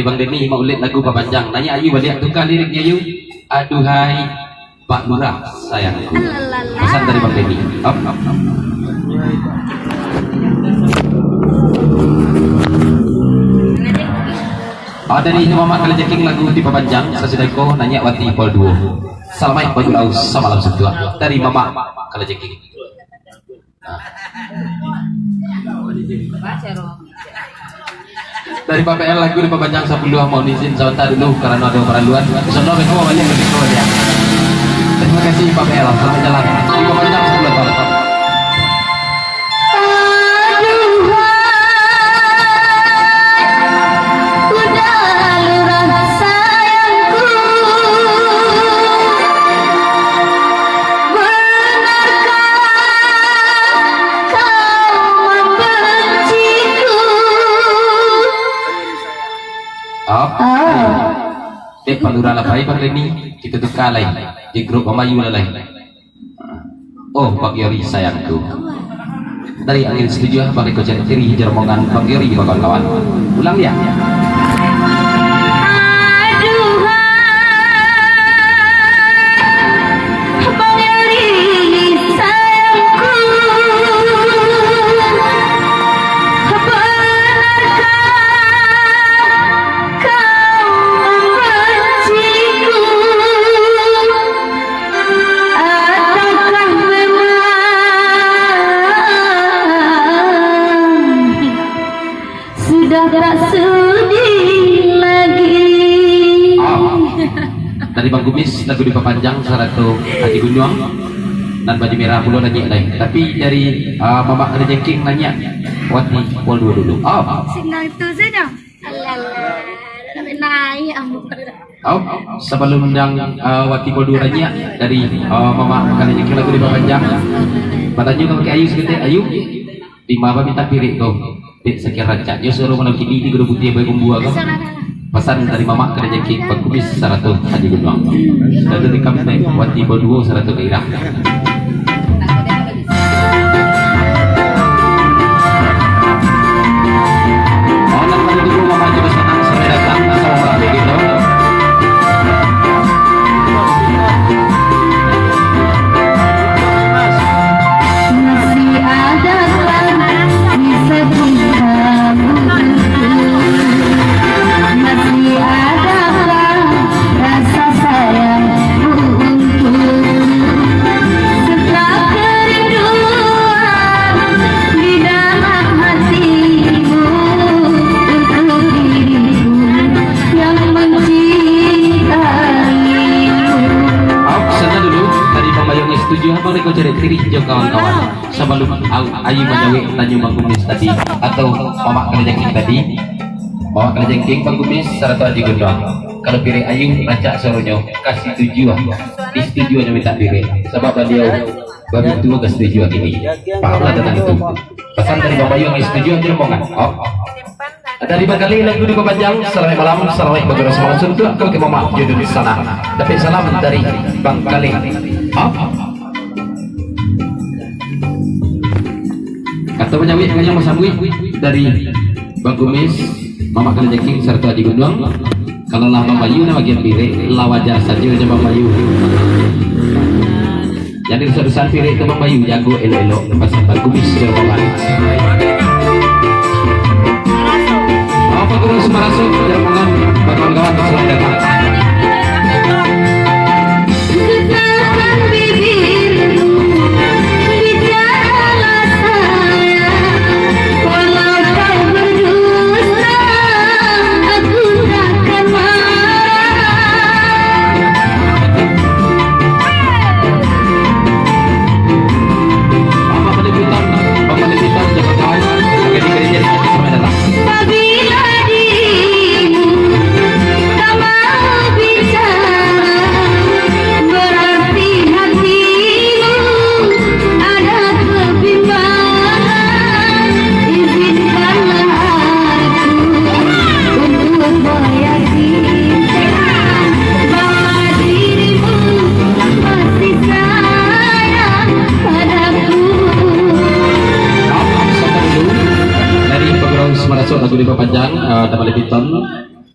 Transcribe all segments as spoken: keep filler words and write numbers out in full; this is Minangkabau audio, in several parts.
Bang Denny, Mak Ulet lagu bapanjang. Naiak ayu baliak, tuka liriknyo ayu. Aduhai Pak Lurah sayangku. Alalah. Pasan dari Bang Denny. Op, op, op. Ah, dari Mamak Kalajengking lagu dipapanjang, sasudah ko naiak Wati Pol duo. Salamaik bagurau samalam suntuak dari Mamak Kalajengking. Dari Pak P L lagu dipapanjang sapuluah, mau izin sabanta dulu karano ado kaparaluan. Sono beko baliak, beko baliak. Terima kasih Pak P L, selamat jalan. Dipapanjang sapuluah tahun. Aduhai, udah lurah sayangku, benarkah kau membenciku? Op. Ah. Dek Pak Lurah lah pai, Bang Denny, kito tuka lai di grup Mamayu lah lai. Oh, Bang Yori sayangku. Dari Angin Setuju, Bang Riko Cari Tiri, Jerombongan, Bang Yori, kawan-kawan. Ulang dia. Aduhai, Bang Yori sayangku, benarkah kau membenciku? Ataukah memang sudah tak sudi lagi? Ah, dari Bang Kumis, lagu dipapanjang sarato Haji Gunuang, nan baju merah pulo naiak lai. Tapi dari, ah, Mamak Kalajengking naiak Wati Pol duo dulu. Ah. Senang tu saja. Alalah, naiak ambo. Au, sabalun dang, ah, Wati Pol duo naiak dari, ah, Mamak Kalajengking lagu dipapanjang. Batanyo ka Ayu saketek, Ayu. Di ma bamintak pirik ko? Dek sakian rancaknyo suaro malam kini di Gunung Putiah Bayi Bumbua ko. Pasan dari Mamak Kalajengking, Bang Kumis sarato Haji Gunuang. Sudah direkam dek Wati Pol duo sarato Gairah. Masih adakah kisah cintamu itu? Masih adakah rasa sayangmu untukku? Setelah kerinduan di dalam hatimu untuk diriku yang mencintaimu. Au, sanak dulu, dari Bang Bayong Setuju, Abang Riko Cari Tiri jo kawan-kawan. Sabalun au-, Ayu manjawek tanyo Bang Kumis tadi, atau Mamak Kalajengking tadi, Mamak Kalajengking, Bang Kumis, sarato Haji Gunuang. Kalau pirik Ayu rancak suaronyo, kasih tujuah, disetujuan jo mintak pirik. Sabab baliau babitu ka setuju kini. Pahamlah tantang itu. Pasan dari Bang Bayong, setuju atau rombongan? Oh. Dari Bangkaleh lagu dipapanjang, salamaik malam, salamaik bagurau samalam suntuak ka Mamak jo dunsanak. Dapek salam dari Bangkaleh. Ha? Kato manjawek, kato masambuik dari Bang Kumis, Mamak Kalajengking, sarato Haji Gunuang. Kalau lah Bang Bayu nan bagian pirik, lah wajar sajo jo Bang Bayu. Jan dirusak-rusak pirik tu Bang Bayu, jago elok-elok, pasan Bang Kumis jo rombongan. Apa guru Sumaraso, jo rombongan, kawan-kawan, selamat datang. Getakan bibirmu, bicaralah sayang, walau kau berdusta, aku takkan marah. Bapak Panitia, Bapak Panitia, Bapak Kawan, Bapak Dikri, Bapak Saudara. Apabila dirimu tak mau bicara, berarti hatimu ada kebimbangan. Izinkanlah aku untuk meyakinkan bahwa dirimu masih sayang padaku. Dari Pegurau Semarasok lagu dipapanjang, eh, Damai Lepiton.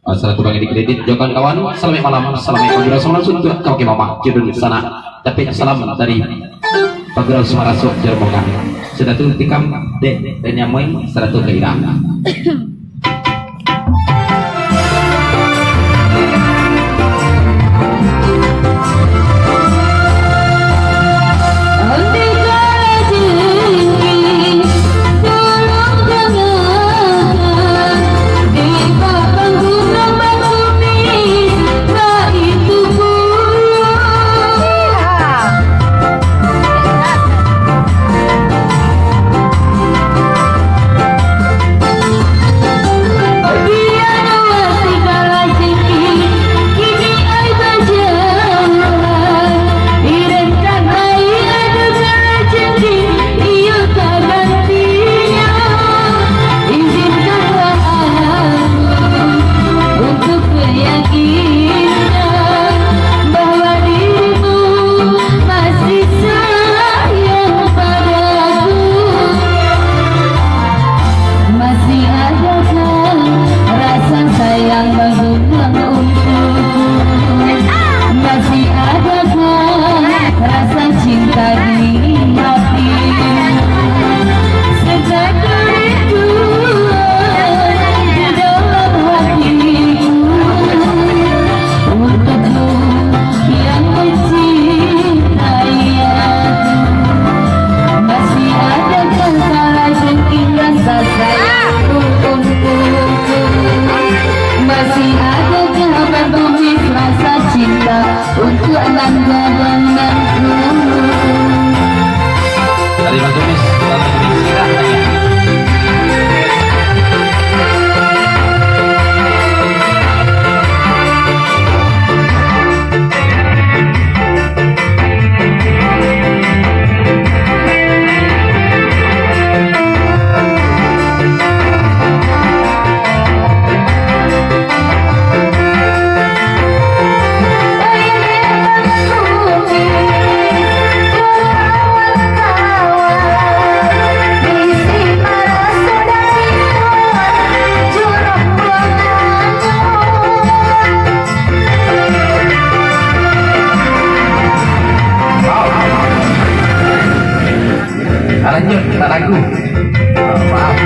Ah, saratu bagi dikredit jo kawan-kawan. Salamaik malam, salamaik pagi, rasa langsung tu ka Bukik Mamak, Judun Sanak. Dapek salam dari Pagurau Sumarasok, Jerombongan. Sudah tu tikam dek dan nyamai, saratu ka Ira. Untuk meyakinkan bahwa dirimu masih sayang padaku. Masih adakah rasa sayang menggenggam untukku? Masih adakah rasa cinta di hatimu? Sebagai rindu di dalam hatiku untukmu yang mencintai aku. Masih adakah kala jengking rasa sayangku untukmu? Masih adakah batumis rasa cinta untuk nan gadang nan dulu? Dari batumis, batumis, silakan. Lanjut, tak lagu. Maaf.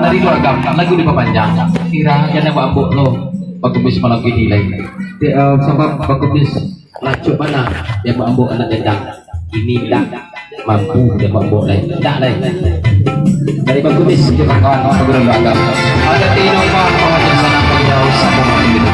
Dari Luagam, lagu dipapanjang. Kiro jan buek ambok lo, bagus malam kini lai. Sabab bagus. Rancak bana, jan buek ambok anak gendang. Kini indak mampu jan buek ambok lai. Indak lai. Dari Bang Kumis, jo kawan-kawan, Bang Guru Agam. Ada Tino, Bang, Bang Haji Sanang, Bang Jauh, samo Bang Guru.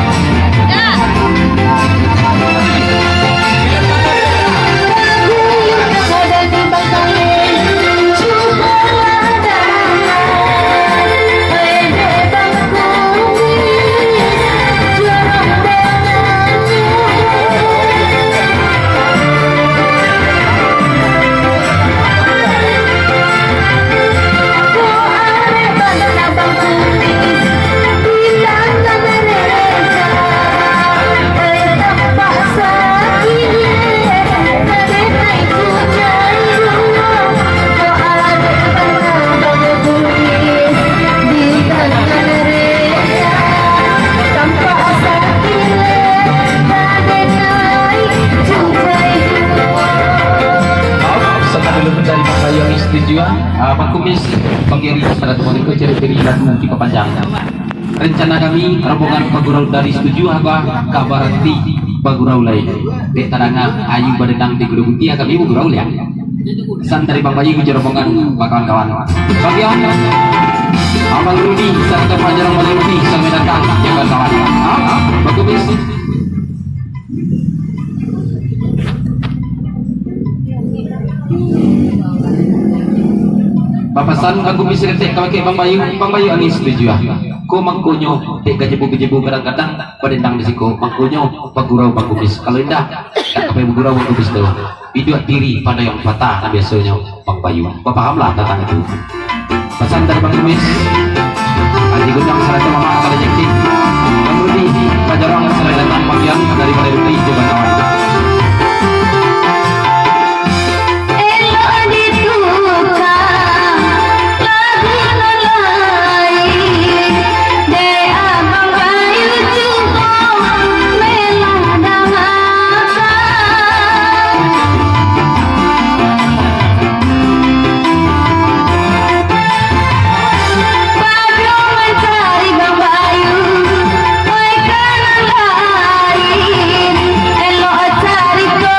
Sebelum dari Bang Bayu Studio, ah, Bang Kumis, Bang Geri, salah satu mangko cari-cari lagu dipapanjang. Rencana kami, rombongan pagurau dari Studio Abah ka baranti Bagurau lai. Dek tadanga ayu badendang di Gulu Butia, kami bagurau lai. Pesan dari Bang Bayu jo rombongan, kawan-kawan. Bagian Abang Rudi, sarato Fajar Abang Rudi, selamat datang, jo kawan-kawan. Ha? Bagus. Bapasan Bang Kumis saketek ka bakeh Bang Bayu, Bang Bayu angih satuju ah. Ko mangkonyo, dek gajebu-gajebu kadang-kadang badendang di siko, mangkonyo bagurau Bang Kumis. Kalau indak, tak kapai bagurau Bang Kumis tu. Biduak diri pado yang patah, nah biasonyo Bang Bayu. Bapahamlah tantang itu. Pasan dari Bang Kumis. Haji Gunang sarato Mamak Kalajengking. Bang Rudi, Pajarang, selamat datang, bagian dari Balai Rudi, jo kawan-kawan. Elok ditukang lagu nan lain, dek Abang Bayu cubo melah dangakan. Pado mancari Bang Bayu, oi ka nan lain, elok carito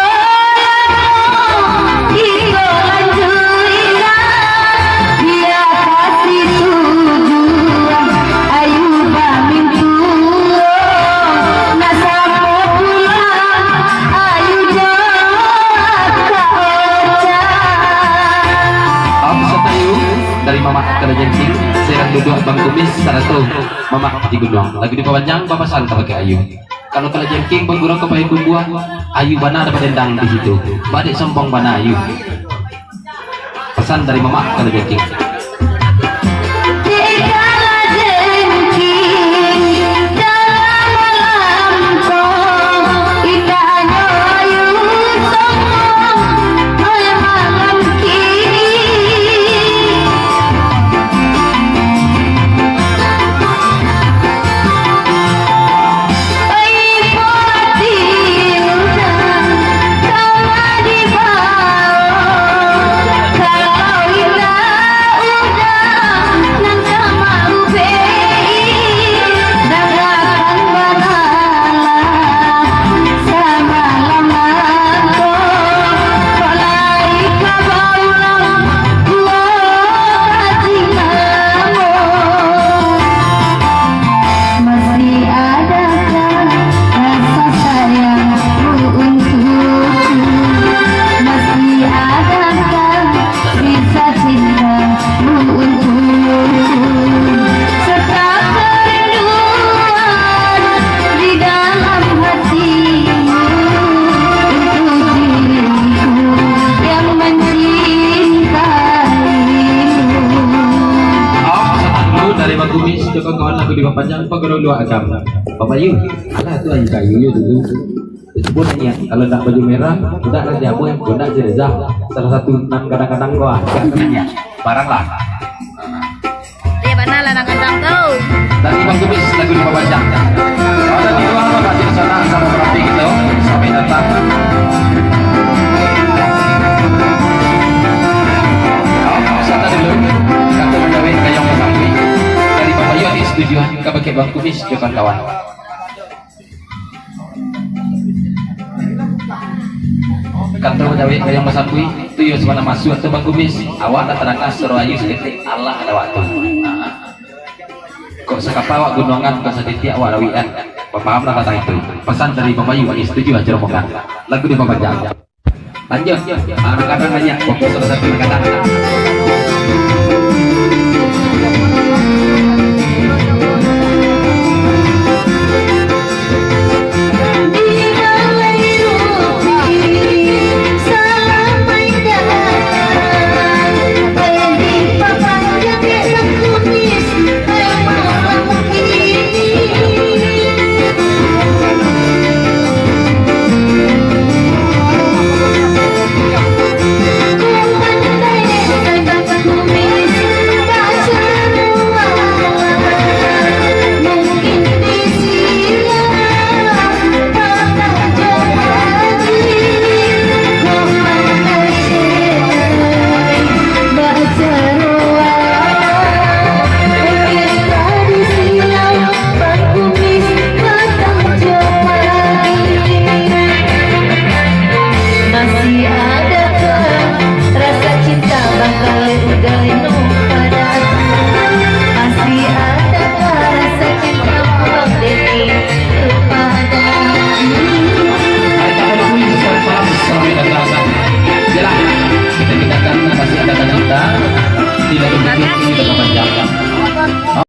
lamo, iko lanjuikan, bia kasih tujuan, ayu bamintuo, nak samo pulang, ayu jo akak Ocan. Om Satayu. Dari Mamak Kalajengking, serang duduak Bang Kumis, sarato Mamak Haji Gunang. Lagu dipapanjang, bapasan ka bakeh ayu. Kalau Kalajengking bagurau ka Payakumbuah, ayu bana dapek dendang di situ. Badek sombong bana ayu. Pasan dari Mamak Kalajengking. Dek Kalajengking, dalam malam ko, indahnyo ayu sombong. Oi malam kini, oi iko ati urang ka ma dibawo, kalau indak urang nan ka maubek, dangakan bana. Samalam mangko, kok lai ka baulang, duo kaji namo. Masih adakah rasa sayangmu untukku? Masih adakah sisa cintamu untukku, serta kerinduan di dalam hatimu untuk diriku yang mencintaimu. Om, salam dulu dari Bang Kumis, jo kawan-kawan, lagu dipapanjang, pagaro luak agam. Bapak Yu, alah tu ayu kayu yo dulu. Cubo naiak, kalau ndak baju merah, ndak Raja Boy, ndak si Reza. Salah satu nan kadang-kadang ko, ah, ndak naiak. Barang lah. Deh, bana lah nan kadang tu. Dari Bang Kumis, lagu dipapanjang. Kalau di luar, Bapak di sana, samo berapi kito, sampai datang. Om, sata dulu. Kato Bajawek Gayong Basambuik. Dari Bapak Yu angih satuju, ka bakeh Bang Kumis, jo kawan-kawan. Kato Bajawek Gayong Basambuik, tu yo sabana masuak tu Bang Kumis, awak lah tadanga suaro ayu saketek, alah ada waktu. Kok sakapa awak gunuangan, kok satitiak awak lauikan. Bapahamlah tantang itu. Pasan dari Bang Bayu, angih satuju jo rombongan. Lagu dipapanjang. Lanjut. Ah, kadang banyak. Fokus salah satu kadang.